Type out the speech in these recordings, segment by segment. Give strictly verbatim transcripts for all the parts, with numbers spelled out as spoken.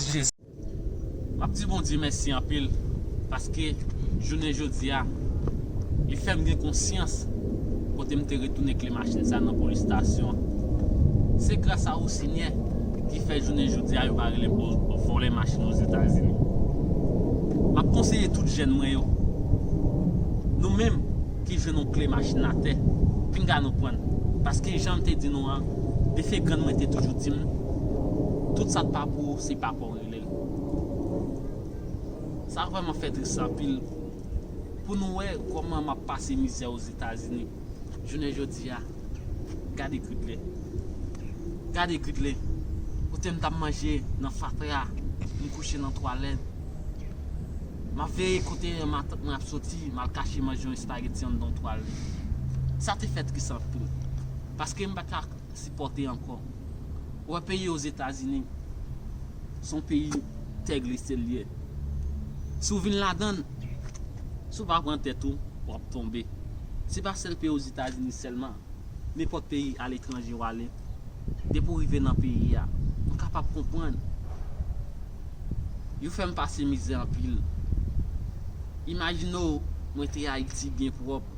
Jezi. M ap di Bondye mèsi anpil, paske jounen jodi a, li fè m gen konsyans kote m te retounen kle machin sa nan polis estasyon an. Se gras a ou, Senyè, ki fè jounen jodi a yo pa rele m vo-, vòlè machin Ozetazini. M ap konseye tout jèn mwen yo, nou menm ki jwenn yon kle machin atè, pinga nou pran l. Paske jan m te di nou an, defen grann mwen te toujou di m, tout sa k pa pou ou, se pa pa w rele l. Sa vrèman fè tris anpil pou nou wè kòman m ap pase mizè Ozetazini. Jounen jodi a, gade Gridley. Gade Gridley. Kote m t ap manje nan fatra, m kouche nan twalèt. M ap veye kote matant mwen ap soti, m al kache manje yon espageti anndan yon twalèt. Sa te fè tris anpil. Paske m pa t ka sipòte ankò. Ou wè peyi Ozetazini, se yon peyi tè glise l ye. Si w vin ladan l, si w pa pran tèt ou, w ap tonbe. Se pa sèl peyi Ozetazini sèlman, nenpòt peyi aletranje w ale, depi w rive nan peyi a, m kapab konprann. Yo fè m pase mizè anpil. Imajine w, mwen te Ayiti byen pwòp.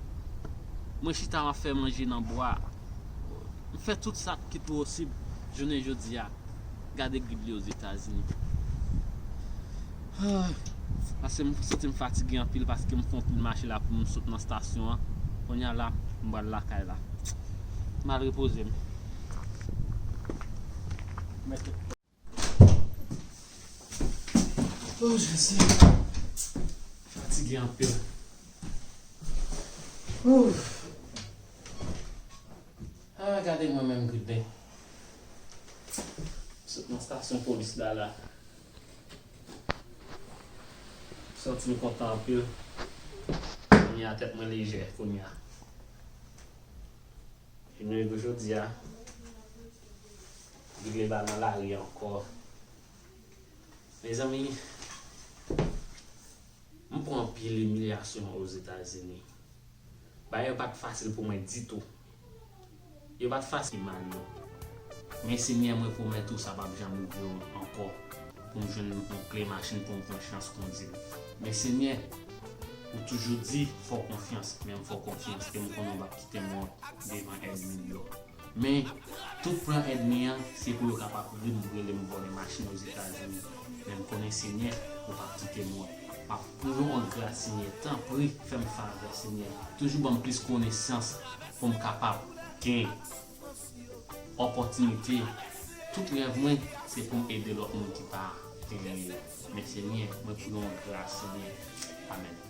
Mwen chita m ap fè manje nan bwa. M fè tout sa ki posib jounen jodi a. Gade Gridley Ozetazini. Ah, paske m santi m fatige anpil paske m fè anpil mache la pou m sot nan estasyon an. Kounye a la, m pral lakay la. M al repoze m. Mèt. Oh, Jezi. Fatige anpil. Ouf. Ah, gade mwen menm, Gridley. Sot nan estasyon polis la, la. Santi m kontan anpil. Kounye a, tèt mwen lejè, kounye a. Jounen jodi a, Gridley pa nan lari ankò. Mezanmi, m pran anpil imilyasyon Ozetazini. Bagay yo pa t fasil pou mwen ditou. Yo pa t fasil mal yo. Men Senyè, mwen pwomèt ou sa p ap janm rive w ankò pou m jwenn yon kle machin pou m pran chans kondui l. Men Senyè, ou toujou di fè w konfyans, men m fè w konfyans ke m konnen w p ap kite m wont devan ènmi m yo. Men, tout plan ènmi an, se pou yo kapab ri m, rele m vòlè machin Ozetazini. Men m konnen, Senyè, ou p ap kite m wont. M ap pran yon gras, Senyè, tanpri, fè m favè, Senyè. Toujou ban m plis konesans pou m kapab gen opòtinite. Tout rèv mwen, se pou m ede lòt moun ki pa genyen yo. Men, Senyè, mwen pran yon gras, Senyè. Amèn.